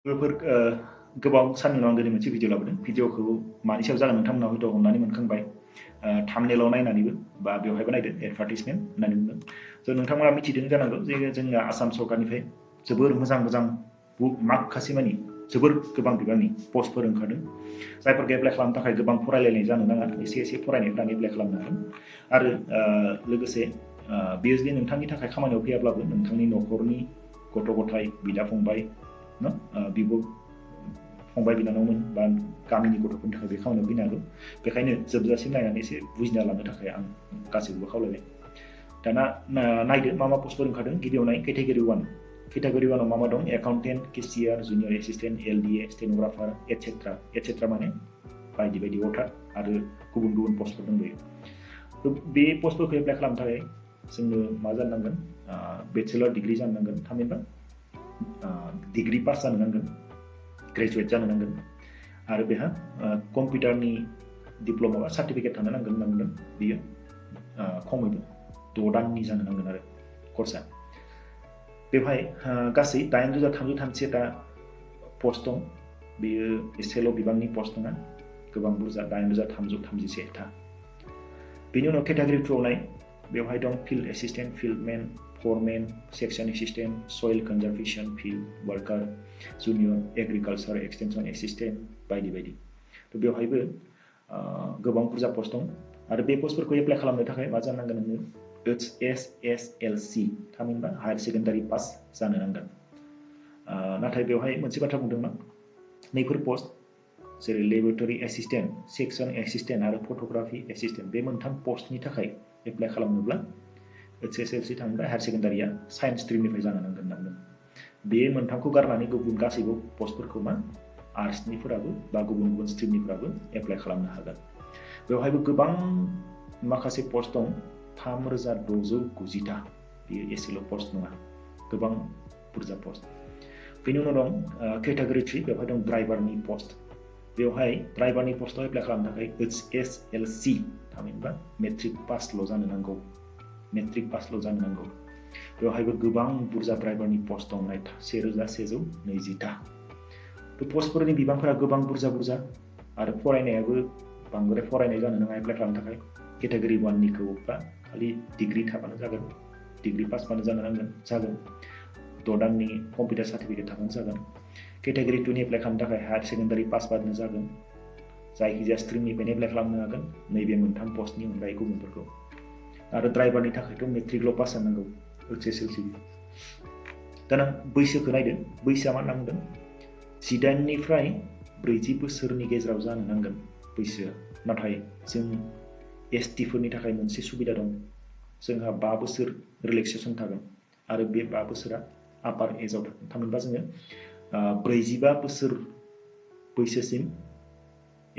बेफोर गोबां साननि उनाव आं दिनै मोनसे भिडिअ लाबोदों भिडिअखौ मानि सायाव जागोन नोंथांमोना हयथ' हमनानै मोनखांबाय थाम्बनेलाव नायनानैबो बा बेवहायबो नायदो एडभार्टाइजमेन्ट होननानै बुंदों स' नोंथांमोना मिथिदों जानांगौ जे जोंना आसाम सरकारनिफ्राय जोबोर मोजां मोजां माखासे मानि जोबोर गोबां बिबांनि पस्टफोर ओंखारदों जायफोरखौ एप्लाइ खालामनो थाखाय गोबां फरायलायनाय जानो नाङा एसे फरायनायफ्रानो एप्लाइ खालामनो हागोन आरो लोगोसे बेयो जुदि नोंथांनि थाखाय खामानियाव फैयाब्लाबो नोंथांनि न'खरनि गथ' गथाय बिदा फंबाय बिब' फंबाय बिनानावमोन बा गामिनि गथ'फोरनि थाखाय बे खामानियाव फैनो हागौ बेखायनो जोबजासिम नायनानै एसे बुजिना लानो थाखाय आं गासैखौबो खावलायबाय दाना नायदो मा मा पस्टफोर ओंखारदों गिबियाव नाय केटेगरि 1 केटेगरि 1 आव मा दं एकाउन्टेन्ट केशियार जुनियर एसिस्टेन्ट एलडिए स्टेन'ग्राफार एटसेट्रा माने बायदि बायदि वाटार आरो गुबुन गुबुन पस्टफोर दंबायो बे पस्टफोरखौ एप्लाइ खालामनो थाखाय जोंनो मा जानो नांगोन बेचेलर डिग्री जानो नांगोन थामहिनबा डिग्री पास जानो नांगोन ग्रेजुवेट जानो नांगोन आरो बेहा कम्पिउटारनि डिप्ल'मा बा सार्टिफिकेट थानो नांगोन होनना बुंदों बियो खमैबो 6 दाननि जानो नांगोन आरो कर्सआ बेवहाय गासै 8,331टा पस्ट दं बेयो एसेल' बिबांनि पस्ट नङा गोबां बुरजा 8,331टा बेनि उनाव केटेगरि 2 आव नाय बेवहाय दं field assistant fieldman foreman section assistant soil conservation field worker junior agriculture extension assistant बायदि बायदि थ' बेवहायबो गोबां बुरजा पस्ट दं आरो बे पस्टफोरखौ एप्लाइ खालामनो थाखाय मा जानांगोन नोङो HSSLC थामहिनबा हायार सेकेन्डारि पास जानो नांगोन नाथाय बेवहाय मोनसे बाथ्रा बुंदोंमोन नैफोर पस्ट जेरै लेबरेटरि एसिस्टेन्ट सेक्सन एसिस्टेन्ट आरो फट'ग्राफि एसिस्टेन्ट बे मोनथाम पस्टनि थाखाय एप्लाइ खालामनोब्ला HSLC थामहिनबा हायार सेकेन्डारिया साइन्स स्ट्रिमनिफ्राय जानो नांगोन होनना बुंदों बे मोनथामखौ गारनानै गुबुन गासैबो पस्टफोरखौ मा आर्ट्सनिफोराबो बा गुबुन गुबुन स्ट्रिमनिफ्राबो एप्लाइ खालामनो हागोन बेवहायबो गोबां माखासे पस्ट दं 3,690टा बेयो एसेल' पस्ट नङा गोबां बुरजा पस्ट बेनि उनाव दं केटेगरि 3 बेवहाय दं ड्राइभारनि पस्ट बेवहाय ड्राइभारनि पस्टआव एप्लाइ खालामनो थाखाय HSLC थामहिनबा मेट्रिक पासल' जानो नांगौ बेवहायबो गोबां बुरजा ड्राइभारनि पस्ट दं 1,120टा बे पस्टफोरनि बिबांफोरा गोबां बुरजा आरो फरायनायाबो बांद्राय फरायनाय जानो नाङा एप्लाइ खालामनो थाखाय केटेगरि 1 निखौ बा खालि डिग्री थाबानो जागोन डिग्री पास बानो जानो नांगोन जागोन 6 दाननि कम्पिउटार सार्टिफिकेट थाबानो जागोन केटेगरि 2 नि एप्लाइ खालामनो थाखाय हायार सेकेन्डारि पास बानो जागोन जायखिजाया स्ट्रिमनिफ्रायनो एप्लाइ खालामनो हागोन नैबे मोनथाम पस्टनि अनगायै गुबुनफोरखौ आरो ड्राइभारनि थाखायथ' मेट्रिकल' पास जानांगौ HSLC दाना बैसोखौ नायदो बैसोआ मा होनना बुंदों 18 निफ्राय 40 बोसोरनि गेजेराव जानो नांगोन बैसोआ नाथाय जों ST फोरनि थाखाय मोनसे सुबिदा दं जोंहा 5 बोसोर रिलेक्सेसन थागोन आरो बे 5 बोसोरा आपार एजआव थागोन थामहिनबा जोङो 45 बोसोर बैसोसिम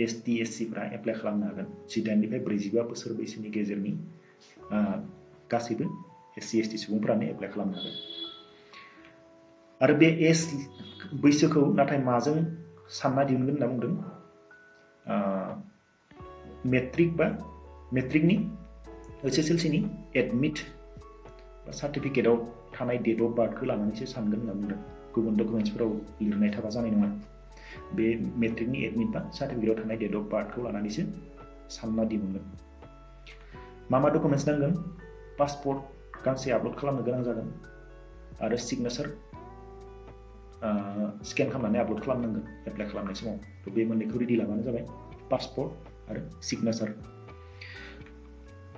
ST SC फोरा एप्लाइ खालामनो हागोन 18 निफ्राय 45 बोसोर बैसोनि गेजेरनि गासैबो SC ST सुबुंफोरानो एप्लाइ खालामनो हागोन आरो बे बैसोखौ नाथाय माजों सानना दिहुनगोन होनना बुंदों मेट्रिकनि HSLC नि एडमिट सार्टिफिकेटआव थानाय डेट अफ बार्थखौ लानानैसो सानगोन होनना बुंदों गुबुन डकुमेन्ट्सफोराव लिरनाय थाबा जानाय नङा बे मेट्रिकनि एडमिट बा सार्टिफिकेटआव थानाय डेट अफ बार्थखौ लानानैसो सानना दिहुनगोन मा डकुमेन्ट्स नांगोन पासपर्ट गांसे आपल'ड खालामनो गोनां जागोन आरो सिगनेचार स्केन खालामनानै आपल'ड खालामनांगोन एप्लाइ खालामनाय समाव बे मोननैखौ रेडि लाबानो जाबाय पासपर्ट आरो सिगनेचार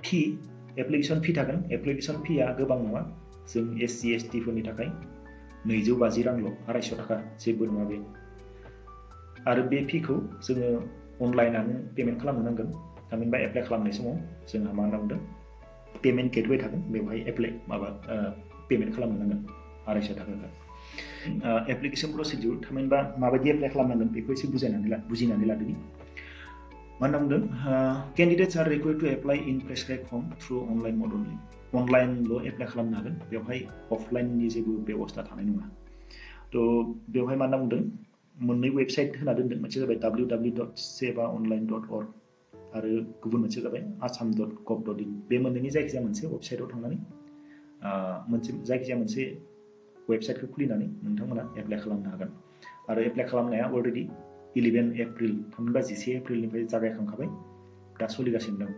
फी एप्लिकेसन फी थागोन एप्लिकेसन फीया गोबां नङा जों SC ST फोरनि थाखाय 250 रांल' 250 थाखा जेबो नङा बे आरो बे फीखौ जोङो अनलाइनानो पेमेन्ट खालामनो नांगोन थामहिनबा एप्लाइ खालामनाय समाव जोंहा मा होनना बुंदों पेमेन्ट गेटवे थागोन बेवहाय पेमेन्ट खालामनो नांगोन 250 थाखा एप्लिकेसन प्रसिडिउर थामहिनबा माबायदि एप्लाइ खालामनांगोन बेखौ एसे बुजिनानै लादोनि मा होनना बुंदों candidates are required to apply in prescribe form through online mode only अनलाइनल' एप्लाइ खालामनो हागोन बेवहाय अफलाइननि जेबो बेबस्था थानाय नङा थ' बेवहाय मा होनना बुंदों मोननै वेबसाइट होना दोनदों मोनसे जाबाय www.sevaonline.org आरो गुबुन मोनसे जाबाय assam.gov.in बे मोननैनि जायखिजाया मोनसे वेबसाइटआव थांनानै जायखिजाया मोनसे वेबसाइटखौ खुलिनानै नोंथांमोना एप्लाइ खालामनो हागोन आरो एप्लाइ खालामनाया अलरेडि 11 एप्रिल थामहिनबा 11 एप्रिलनिफ्राय जागायखांखाबाय दा सोलिगासिनो दं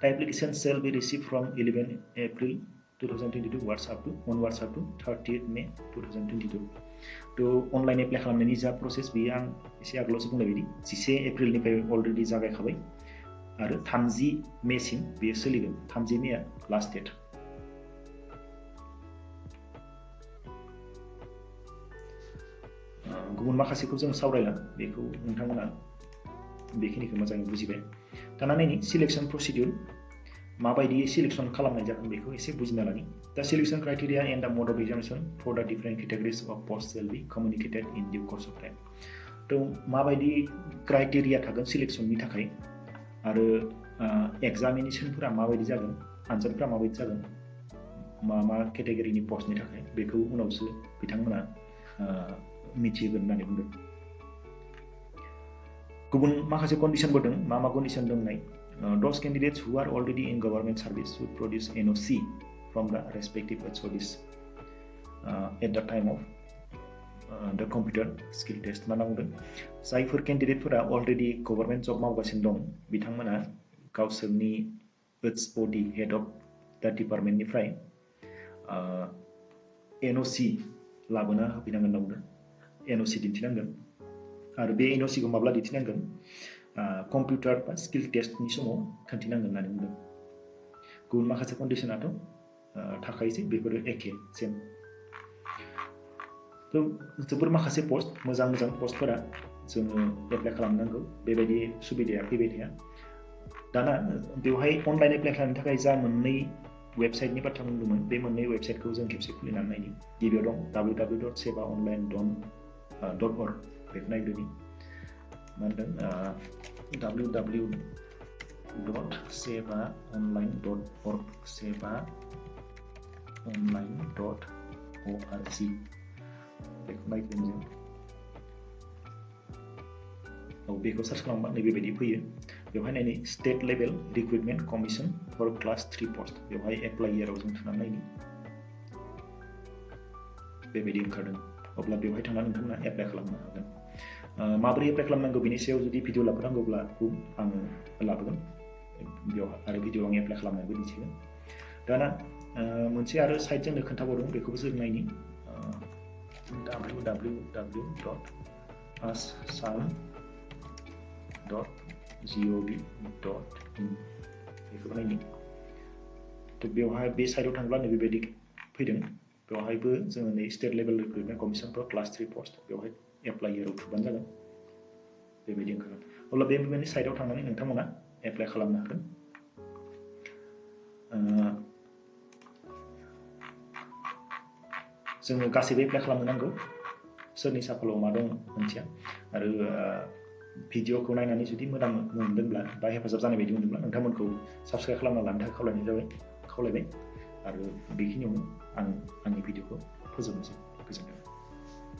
दा application shall be receive from 11 April 2022 onwards up to 30 May 2022 तो अनलाइन एप्लाइ खालामनायनि जा प्रसेस बेयो आं एसे आगोलावसो बुंनाय बायदि 11 एप्रिलनिफ्राय अलरेडि जागायखाबाय आरो 30 मेसिम बेयो सोलिगोन 30 मेआ लास्ट डेट गुबुन माखासेखौ जों सावरायला बेखौ नोंथांमोना बेखिनिखौ मोजाङै बुजिबाय दाना नायनि सिलेक्शन प्रसिडिउर माबायदि सिलेक्शन खालामनाय जागोन बेखौ एसे बुजिना लानि दा selection criteria and the mode of examination for the different categories of post shall be communicated in due course of time तो माबायदि क्राइटेरिया थागोन सिलेक्शननि थाखाय आरो एग्जामिनेशनफोरा माबायदि जागोन आनजादफोरा माबायदि जागोन मा केटेगरीनि पोस्टनि थाखाय बेखौ उनावसो बिथांमोना मिथिगोन होननानै बुंदों गुबुन माखासे कन्डिशनबो दं मा condition दंनाय those candidates who are already in government service should produce NOC from the respective HODs at the time of the computer skill test मा बुंदों जायफोर केन्डिडेटफोरा अलरेडि गभर्नमेन्ट जब मावगासिनो दं बिथांमोना गावसोरनि HOD हेड अफ द डिपार्टमेन्टनिफ्राय NOC लाबोना होफैनांगोन होनना बुंदों NOC दिन्थिनांगोन आरो बे NOC खौ माब्ला दिन्थिनांगोन कम्पिउटार बा स्किल टेस्टनि समाव खिन्थिनांगोन होननानै बुंदों गुबुन माखासे कन्डिशनाथ' थाखायोसै बेफोरो एखे सेम थ' जोबोर माखासे पोस्ट मोजां पोस्टफोरा जोङो एप्लाइ खालामनांगौ बेबायदि सुबिदाया फैबाय थाया दाना बेवहाय अनलाइन एप्लाइ खालामनो थाखाय जा मोननै वेबसाइटनि बाथ्रा बुंदोंमोन बे मोननै वेबसाइटखौ जों खेबसे खुलिनानै नायनि गिबियाव दं www.sevaonline.org बेखौ नायग्रोनि मा होनदों www.sevaonline.org sevaonline.org बेखौ नायग्रोनि जों बेखौ सार्च खालामबा नैबेबायदि फैयो बेवहाय नायनि state level recruitment commission four class 3 post बेवहाय एप्लाइ इयाराव जों थांनानै नायनि बेबायदि ओंखारदों अब्ला बेवहाय थांनानै नोंथांमोना एप्लाइ खालामनो हागोन माबोरै एप्लाइ खालामनांगौ बेनि सायाव जुदि भिडिअ लाबोनांगौब्ला आं लाबोगोन बेयाव आरो भिडिअ आं एप्लाइ खालामनायबो दिन्थिगोन दाना मोनसे आरो साइट जोंनो खोन्थाबावदों बेखौबो जों नायनि www.assam.gov.in बेखौबो नायनि थ' बेवहाय बे साइटआव थांब्ला नैबेबायदि फैदों बेवहायबो जोङो नै state level recruitment commission four class 3 post बेवहाय एप्लाइ इयाराव थुबानो जागोन बेबायदि ओंखारगोन अब्ला बे साइटआव थांनानै नोंथांमोना एप्लाइ खालामनो हागोन जोङो गासैबो एप्लाइ खालामनो नांगौ सोरनि साफालाव मा दं मोनथिया आरो भिडिअखौ नायनानै जुदि मोजां मोनदोंब्ला बा हेफाजाब जानाय बायदि मोनदोंब्ला नोंथांमोनखौ साबस्क्राइब खालामना लानो थाखाय खावलायबाय आरो बेखिनियावनो आं आंनि भिडिअखौ फोजोबनोसै गोजोन्थों